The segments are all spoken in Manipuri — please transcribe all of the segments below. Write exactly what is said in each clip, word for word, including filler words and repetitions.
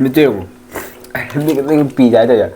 ꯃꯤꯠꯇ ꯌꯦꯡꯉꯨ꯫ ꯃꯤꯠ ꯈꯛꯇꯪ ꯄꯤ ꯇꯥꯏ ꯇꯧꯔꯤꯁꯦ꯫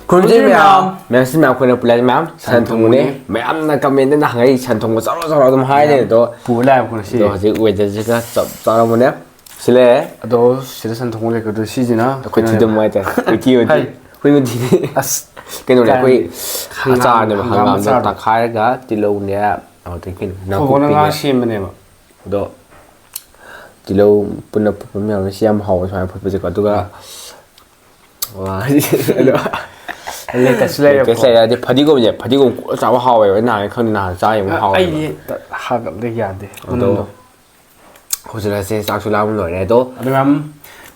ꯈꯨꯔꯨꯝꯖꯩ ꯃꯌꯥꯝ꯫ ꯃꯌꯥꯝ, ꯁꯤ ꯃꯌꯥꯝ ꯑꯩꯈꯣꯏꯅ ꯄꯨꯂꯥꯏ ꯃꯌꯥꯝ ꯁꯟ ꯁꯟ ꯊꯣꯡꯕꯅꯦ꯫ ꯊꯣꯡꯕꯅꯦ꯫ ꯃꯌꯥꯝꯅ comment ꯅ ꯍꯪꯉꯛꯏ ꯁꯟ ꯊꯣꯡꯕ ꯆꯥꯔꯣ ꯆꯥꯔꯣ ꯑꯗꯨꯝ ꯍꯥꯏ ꯂꯩ ꯑꯗꯣ꯫ ꯄꯨꯔ ꯂꯥꯛꯑꯦꯕꯀꯣ ꯉꯁꯤ꯫ ꯑꯗꯣ ꯍꯧꯖꯤꯛ weather ꯁꯤꯒ ꯆꯞ ꯆꯥꯔꯝꯕꯅꯦ꯫ ꯁꯤ ꯂꯩꯔꯦ꯫ ꯑꯗꯣ ꯁꯤꯗ ꯁꯟ ꯊꯣꯡꯕ ꯂꯩꯀꯣ ꯑꯗꯣ ꯁꯤꯁꯤꯅ ꯑꯩꯈꯣꯏ ꯊꯤꯗꯝ ꯍꯥꯏꯇꯥꯔꯦ꯫ ꯎꯇꯤ ꯑꯣꯏꯗꯤ꯫ ꯍꯥꯏ꯫ ꯑꯩꯈꯣꯏ ꯎꯇꯤ꯫ ꯑꯁ꯫ ꯀꯩꯅꯣꯅꯦ, ꯑꯩꯈꯣꯏ ꯀꯥꯏꯗꯩ? ꯍꯪꯒꯥꯝ, ꯑꯆꯥꯔꯅꯦꯕ, ꯍꯪꯒꯥꯝ ꯍꯪꯒꯥꯝꯗꯣ ꯑꯆꯥꯔꯗꯣ꯫ ꯇꯛꯈꯥꯏꯔꯒ ꯇꯤꯜꯍꯧꯅꯦ꯫ ꯑꯗꯨꯗꯒꯤ ꯀꯩꯅꯣ, ꯈꯣꯏꯕꯣꯛꯅ ꯉꯥ ꯅꯥꯀꯨꯞꯄꯤꯅꯦ꯫ ꯁꯦꯝꯕꯅꯦꯕ꯫ ꯑꯗꯣ ꯇꯤꯜꯍꯧ ꯄꯨꯟꯅ ꯐꯨꯠꯄ ꯃꯌꯥꯝꯅ ꯁꯤ ꯌꯥꯝ ꯍꯥꯎꯕ ꯁꯨꯃꯥꯏꯅ ꯐꯨꯠꯄꯁꯦꯀꯣ꯫ ꯑꯗꯨꯒ ꯎꯝ꯫ ꯋꯥ, ꯑꯗꯣ ꯂꯦꯇꯁꯁꯨ ꯂꯩꯔꯦꯀꯣ꯫ ꯂꯦꯇꯁ ꯂꯩꯔꯦ꯫ ꯑꯗꯩ ꯐꯗꯤꯒꯣꯝꯁꯦ, ꯐꯗꯤꯒꯣꯝ ꯀꯣꯠꯂ ꯆꯥꯕ ꯍꯥꯎꯋꯦꯕ꯫ ꯑꯩ ꯅꯍꯥꯟꯒꯩ ꯈꯪꯗꯦ, ꯅꯍꯥꯟ ꯆꯥꯈꯤꯕ ꯑ, ꯍꯥꯎꯋꯦꯕ꯫ ꯑꯩꯗꯤ ꯍꯦꯛꯇ ꯍꯥꯒꯠꯂꯦ, ꯌꯥꯗꯦ ꯑꯗꯣ ꯃꯅꯨꯡꯗꯣ꯫ ꯍꯧꯖꯤꯛꯂꯁꯦ ꯆꯥꯛꯁꯨ ꯂꯥꯝꯕ ꯂꯣꯏꯔꯦ ꯑꯗꯣ꯫ ꯑꯗꯣ ꯃꯌꯥꯝ,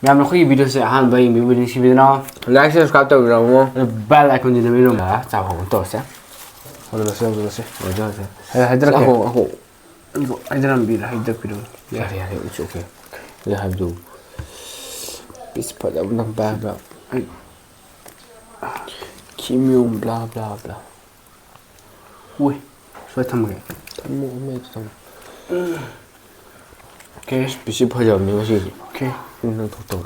ꯃꯌꯥꯝꯅ ꯑꯩꯈꯣꯏꯒꯤ video ꯁꯦ ꯑꯍꯥꯟꯕ ꯌꯦꯡꯕꯤꯕ ꯅꯤꯡꯁꯤꯡꯕꯤꯗꯨꯅ like, subscribe ꯇꯧꯕꯤꯔꯝꯃꯣ꯫ ꯑꯗꯣ bell icon ꯁꯤꯗ ꯅꯝꯕꯤꯔꯝꯃꯣ꯫ ꯆꯥꯕ ꯍꯧꯕ ꯇꯧꯔꯁꯦ꯫ ꯍꯧꯖꯤꯜꯂꯁꯦ, ꯍꯧꯖꯤꯜꯂꯁꯦ꯫ ꯍꯧꯖꯤꯜꯂꯁꯦ꯫ ꯑꯩ ꯍꯥꯏꯖꯔꯛꯀꯦ꯫ ꯉꯥꯏꯈꯣ, ꯉꯥꯏꯈꯣ꯫ ꯑꯗꯣ ꯍꯥꯏꯖꯔꯝꯕꯤꯔ-, ꯍꯥꯏꯖꯔꯛꯄꯤꯔꯣ꯫ ꯌꯥꯔꯦ, ꯌꯥꯔꯦ, it's okay꯫ ꯑꯩ ꯍꯥꯏꯕꯗꯨ ꯄꯤꯁ ꯐꯖꯕ ꯅꯝꯕ ꯍꯥꯏꯕ꯫ ꯑꯩ ꯈꯤꯃꯤꯌꯨꯝ blah blah blah꯫ ꯎꯏ, ꯁ꯭ꯋꯥꯏ ꯊꯝꯃꯒꯦ꯫ ꯊꯝꯃꯣ, ꯑꯃ ꯍꯦꯛꯇ ꯊꯝꯃꯣ꯫ Okay, ꯄꯤꯁꯁꯤ ꯐꯖꯕꯅꯤ ꯉꯁꯤꯗꯤ꯫ Okay, ꯅꯪ ꯊꯣꯛꯇꯧ꯫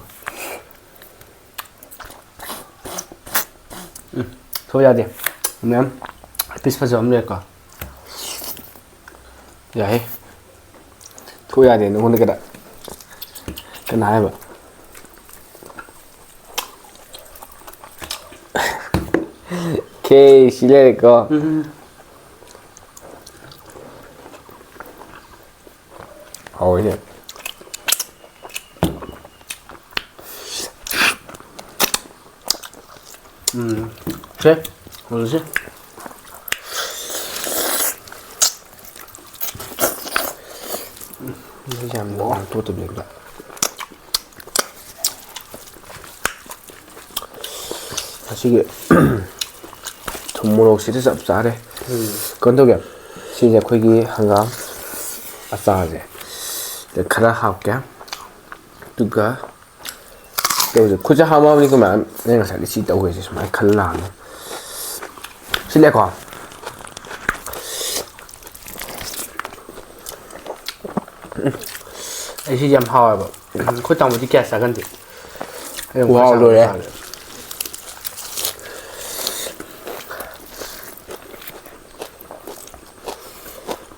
ꯎꯝ, ꯊꯣꯛ ꯌꯥꯗꯦ꯫ ꯃꯌꯥꯝ ꯄꯤꯁ ꯐꯖꯕ ꯑꯃ ꯂꯩꯔꯦꯀꯣ꯫ ꯌꯥꯏꯍꯦ꯫ ꯊꯣꯛ ꯌꯥꯗꯦ ꯅꯉꯣꯟꯗ ꯀꯅꯥ-, ꯀꯅꯥ ꯍꯥꯏꯕ? Okay, ꯁꯤ ꯂꯩꯔꯦꯀꯣ꯫ ꯎꯝ꯫ ꯍꯥꯎꯋꯤꯅꯦ꯫ ꯎꯝ꯫ ꯁꯦ, ꯍꯧꯖꯤꯛꯁꯦ꯫ ꯎꯝ, ꯌꯥꯝ ꯇꯣꯠꯇꯕꯤ ꯑꯝꯇ꯫ ꯑꯁꯤꯒꯤ ꯊꯨꯝ ꯃꯣꯔꯣꯛꯁꯤꯗꯤ ꯆꯞ ꯆꯥꯔꯦ꯫ ꯎꯝ꯫ ꯀꯩꯅꯣ ꯇꯧꯒꯦ, ꯁꯤꯁꯦ ꯑꯩꯈꯣꯏꯒꯤ ꯍꯪꯒꯥꯝ ꯑꯆꯥꯔꯁꯦ ꯈꯔ ꯍꯥꯞꯀꯦ꯫ ꯑꯗꯨꯒ ꯇꯧꯁꯦ꯫ ꯈꯨꯠꯁꯦ ꯍꯥꯝꯃꯛꯑꯕꯅꯤꯀꯣ ꯃꯌꯥꯝ꯫ ꯑꯩ ꯉꯁꯥꯏꯗꯤ ꯁꯤ ꯇꯧꯈ꯭ꯔꯤꯁꯦ ꯁꯨꯃꯥꯏꯅ ꯈꯜ ꯂꯥꯛꯑꯅꯤ꯫ ꯁꯤꯂꯦꯀꯣ꯫ ꯎꯝ꯫ ꯑꯩ ꯁꯤꯁꯦ ꯌꯥꯝ ꯍꯥꯎꯋꯦꯕ꯫ ꯑꯩꯈꯣꯏ ꯇꯥꯃꯣꯗꯤ ꯀꯌꯥ ꯆꯥꯒꯟꯗꯦ꯫ ꯑꯩ ꯑꯃꯨꯛ ꯈꯔ ꯋꯥꯎ, ꯆꯥꯕ ꯂꯣꯏꯔꯦ꯫ ꯆꯥꯔꯦ꯫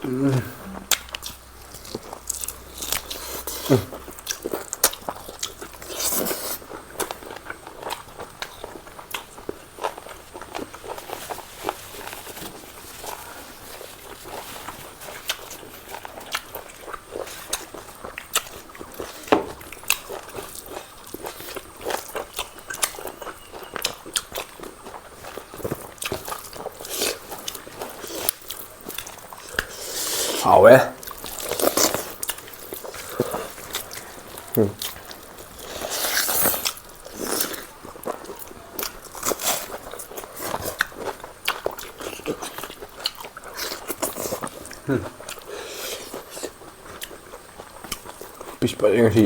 ꯎꯝ꯫ ꯍꯥꯎꯋꯦ꯫ ꯎꯝ꯫ ꯎꯝ꯫ ꯄꯤꯁ ꯐꯖꯩ ꯉꯁꯤ꯫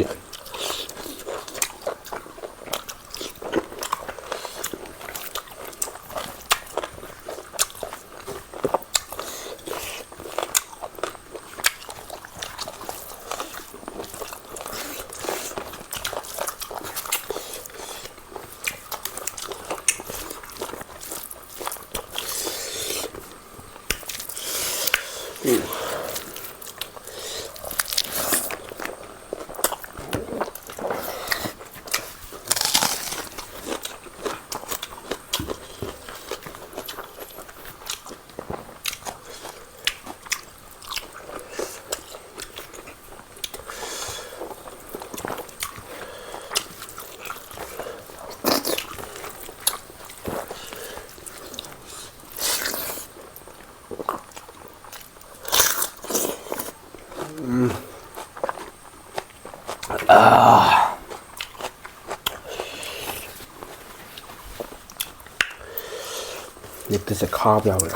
ꯂꯦꯛꯇꯁꯁꯦ ꯈꯥꯕ ꯌꯥꯎꯔꯦ꯫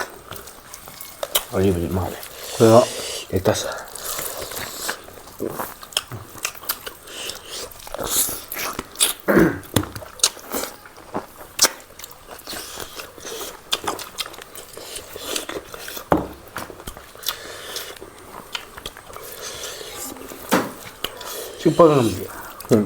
ꯑꯔꯤꯕꯗꯤ ꯃꯥꯜꯂꯦ꯫ ꯑꯩꯈꯣꯏ ꯂꯦꯛꯇꯁ꯫ ꯆꯨꯞꯄꯒ ꯉꯝꯗꯦ꯫ ꯎꯝ꯫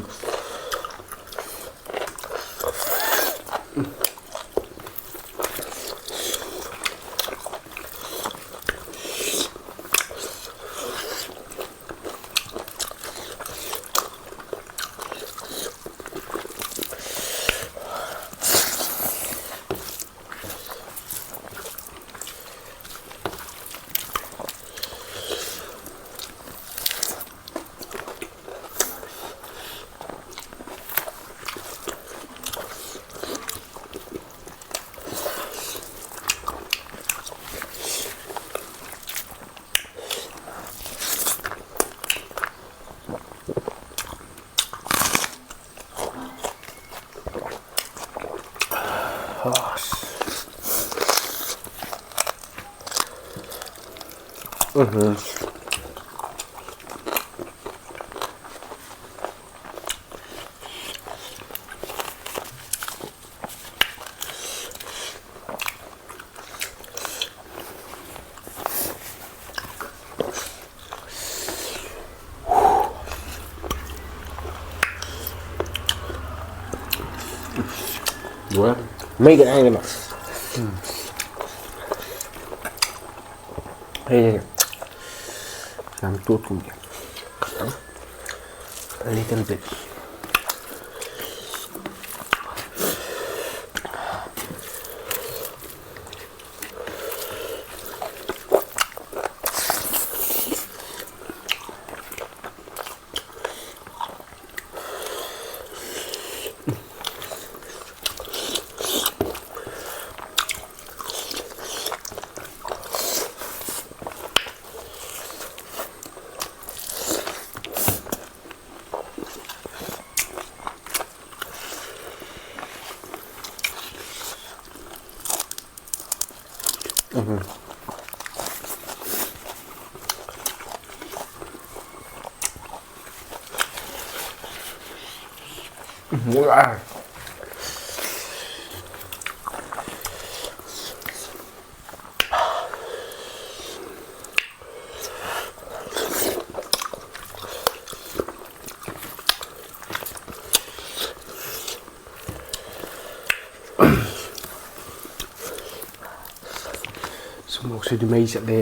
ꯎꯝ꯫ ꯂꯣꯏꯔꯦ꯫ ꯃꯩꯒ ꯂꯥꯡꯉꯦꯕ꯫ ꯎꯝ꯫ ꯍꯩ꯫ ꯌꯥꯝ ꯇꯣꯠꯀꯨꯝꯒꯦ꯫ ꯈꯤꯇꯪ꯫ A little bit꯫ ꯎꯝ꯫ ꯎꯝ, ꯃꯣꯔꯣꯛ ꯌꯥꯛꯑꯦ꯫ ꯁꯃꯣꯛꯁꯤꯗꯤ ꯃꯩ ꯆꯠꯂꯦ꯫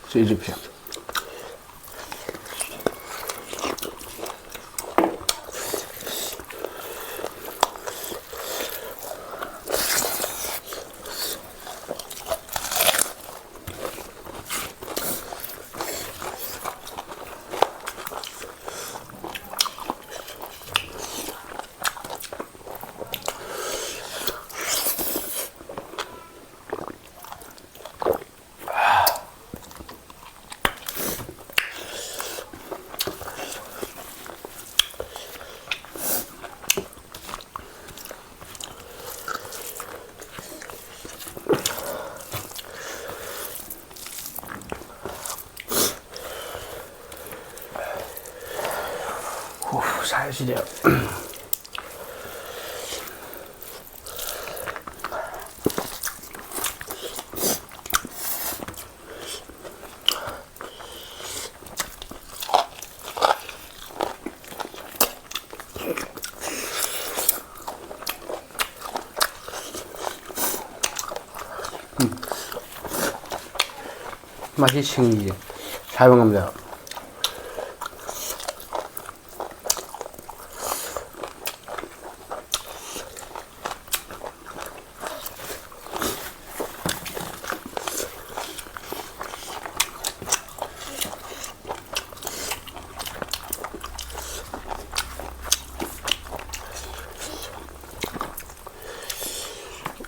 ꯁꯤ ꯏꯖꯤꯞꯁꯦ꯫ ꯎꯐ, ꯁꯥꯏ ꯁꯤꯗꯤ꯫ ꯃꯁꯤ ꯁꯤꯡꯂꯤꯁꯦ ꯁꯥꯏꯕ ꯉꯝꯗꯦꯕ꯫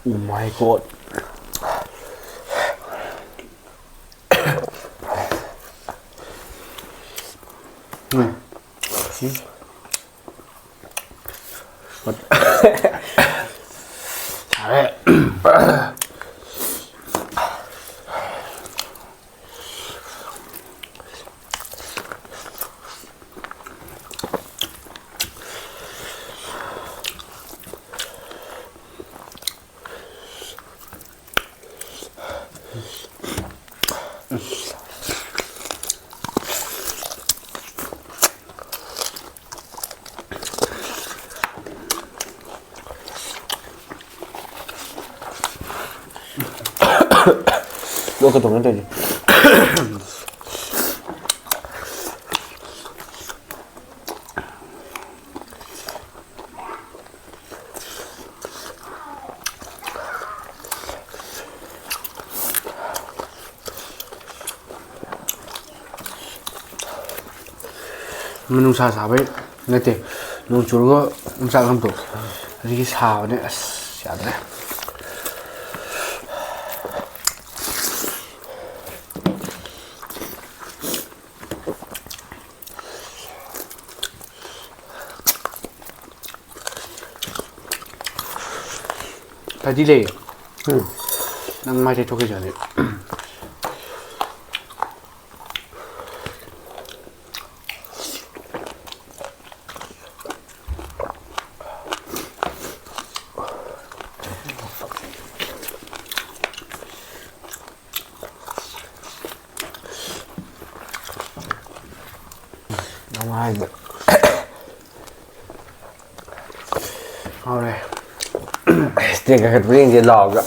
Oh my God. ꯎꯝ꯫ ꯁꯥꯔꯦ꯫ ꯂꯣꯛꯀ ꯇꯧꯅ ꯇꯧꯔꯤꯁꯦ꯫ ꯅꯨꯡꯁꯥ ꯁꯥꯕꯩ ꯅꯠꯇꯦ, ꯅꯣꯡ ꯆꯨꯔꯒ ꯑꯣꯝꯆꯥꯛ ꯅꯞꯄꯗꯣ, ꯑꯗꯨꯒꯤ ꯁꯥꯕꯅꯦ꯫ ꯑꯁ, ꯌꯥꯗ꯭ꯔꯦ꯫ ꯐꯗꯤ ꯂꯩꯌꯦ꯫ ꯎꯝ꯫ ꯅꯪ ꯃꯥꯏ ꯇꯩꯊꯣꯛꯈꯤꯁꯦ ꯍꯧꯖꯤꯛ꯫ ꯅꯪ ꯍꯥꯏꯗꯣ꯫ ꯍꯥꯎꯔꯦ꯫ ꯏꯁꯇꯦꯛ ꯀꯥꯈꯠꯄ ꯌꯦꯡꯁꯦ ꯂꯥꯎꯒ꯫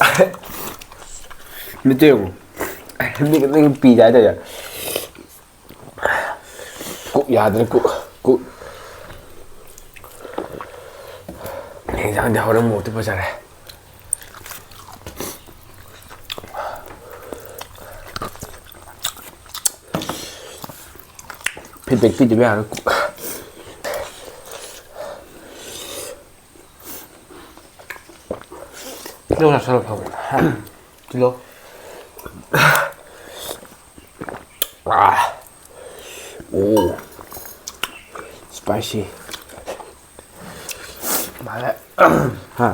ꯃꯤꯠꯇ ꯌꯦꯡꯉꯨ꯫ ꯃꯤꯠ ꯈꯛꯇꯪ ꯄꯤ ꯇꯥꯏ ꯇꯧꯔꯤꯁꯦ꯫ ꯀꯨꯛ ꯌꯥꯗ꯭ꯔꯦ, ꯀꯨꯛ, ꯀꯨꯛ꯫ ꯌꯦꯟꯖꯥꯡꯗꯤ ꯍꯧꯔꯦ, ꯃꯣꯔꯣꯛꯇꯤ ꯐꯖꯔꯦ꯫ ꯐꯤꯗꯕꯦꯛ ꯄꯤꯗꯕ ꯌꯥꯔꯣꯏ꯫ ꯇꯤꯜꯍꯧ ꯆꯥꯁꯜꯂꯣ ꯐꯕꯅꯦ꯫ ꯇꯤꯜꯍꯧ꯫ ꯑꯥ꯫ ꯑꯣ꯫ ꯁ꯭ꯄꯥꯏꯁꯤ꯫ ꯃꯥꯜꯂꯦ꯫ ꯍꯥ?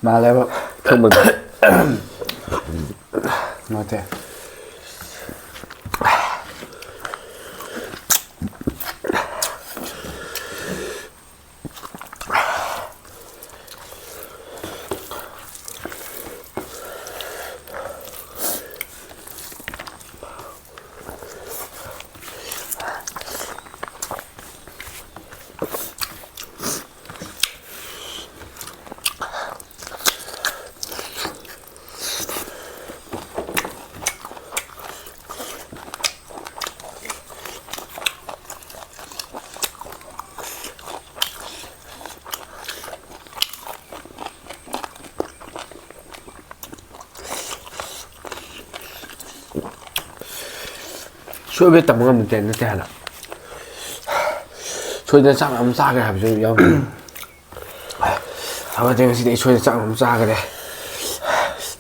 ꯃꯥꯜꯂꯦꯕ꯫ ꯊꯨꯝꯕꯗꯣ꯫ ꯅꯠꯇꯦ꯫ ꯁꯣꯏꯕ ꯇꯝꯕ ꯉꯝꯕ ꯅꯠꯇꯦ, ꯅꯠꯇꯦ ꯍꯥꯏꯅ꯫ ꯁꯣꯏꯗꯅ ꯆꯥꯛ ꯌꯥꯝ ꯆꯥꯈ꯭ꯔꯦ ꯍꯥꯏꯕꯁꯨ ꯌꯥꯎꯗꯦ꯫ ꯊꯕꯛꯇꯤ ꯉꯁꯤꯗꯤ ꯑꯩ ꯁꯣꯏꯗꯅ ꯆꯥꯛ ꯌꯥꯝ ꯆꯥꯈ꯭ꯔꯦ꯫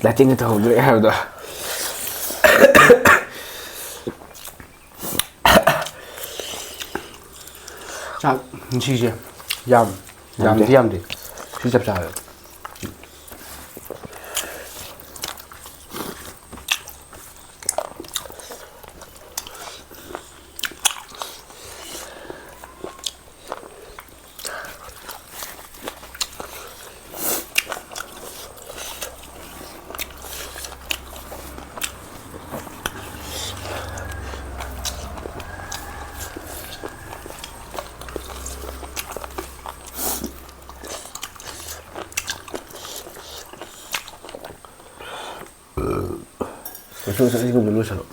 ꯗꯥꯏꯇꯤꯡꯒ ꯇꯧꯍꯧꯗ꯭ꯔꯦ ꯍꯥꯏꯕꯗꯣ꯫ ꯆꯥꯛ ꯉꯁꯤꯁꯦ ꯌꯥꯝ, ꯌꯥꯝꯗꯦ꯫ ꯌꯥꯝꯗꯤ ꯌꯥꯝꯗꯦ꯫ ꯁꯤ ꯆꯞ ꯆꯥꯔꯦ꯫ ꯂꯣꯏꯁꯜꯂꯣ, ꯂꯣꯏꯁꯜꯂꯣ, ꯂꯣꯏꯁꯜꯂꯣ꯫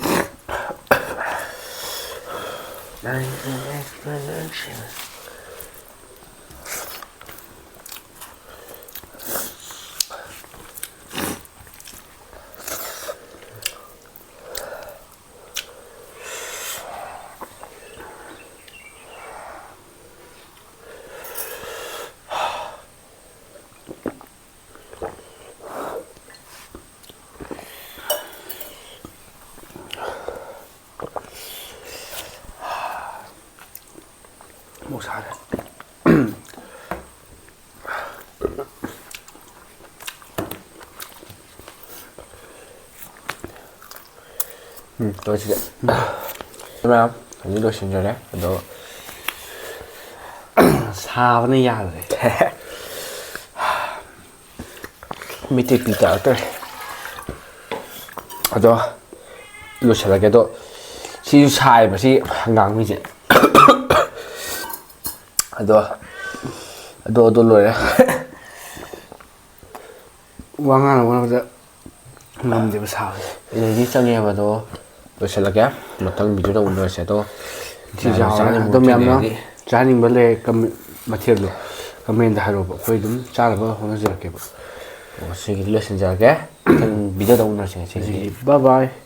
ꯑꯃꯨꯛ ꯁꯥꯔꯦ꯫ ꯎꯝ, ꯇꯧꯔꯁꯤꯗ꯫ ꯃꯌꯥꯝ ꯍꯧꯖꯤꯛ ꯂꯣꯏꯁꯤꯟꯖꯔꯦ꯫ ꯑꯗꯣ ꯁꯥꯕꯅ ꯌꯥꯗ꯭ꯔꯦ꯫ ꯃꯤꯠꯇꯩ ꯄꯤ ꯇꯥꯔꯛꯇ꯭ꯔꯦ꯫ ꯑꯗꯣ ꯂꯣꯏꯁꯤꯜꯂꯒꯦ꯫ ꯑꯗꯣ ꯁꯤꯁꯨ ꯁꯥꯏꯕ, ꯁꯤ ꯍꯪꯒꯥꯝꯒꯤꯁꯦ꯫ ꯑꯗꯣ ꯑꯗꯣ ꯑꯗꯣ ꯂꯣꯏꯔꯦ꯫ ꯋꯥ ꯉꯥꯡꯅꯕ ꯍꯣꯠꯅꯕꯗ ꯉꯝꯗꯦꯕ ꯁꯥꯕꯁꯦ꯫ ꯏꯅꯔꯖꯤ ꯆꯪꯉꯦꯕ꯫ ꯑꯗꯣ ꯂꯣꯏꯁꯤꯜꯂꯒꯦ꯫ ꯃꯊꯪ ꯚꯤꯗꯤꯑꯣꯗ ꯎꯅꯔꯁꯦ꯫ ꯑꯗꯣ ꯁꯤ ꯆꯥꯔꯣ, ꯌꯥꯎꯔꯦ꯫ ꯆꯥꯅꯤꯡꯕ ꯑꯗꯣ ꯃꯌꯥꯝꯅ ꯂꯩꯔꯗꯤ ꯆꯥꯅꯤꯡꯕ ꯂꯩ, ꯀꯝ-, ꯃꯊꯦꯜꯗꯣ ꯀꯃꯦꯟꯗ ꯍꯥꯏꯔꯛꯑꯣꯕ, ꯑꯩꯈꯣꯏ ꯑꯗꯨꯝ ꯆꯥꯅꯕ ꯍꯣꯠꯅꯖꯔꯛꯀꯦꯕ꯫ ꯑꯣ, ꯁꯤꯒꯤꯗꯤ ꯂꯣꯏꯁꯤꯟꯖꯔꯒꯦ꯫ ꯃꯊꯪ ꯚꯤꯗꯤꯑꯣꯗ ꯎꯅꯔꯁꯦ ꯉꯁꯤꯒꯤꯗꯤ꯫ ꯉꯁꯤꯒꯤꯗꯤ bye bye꯫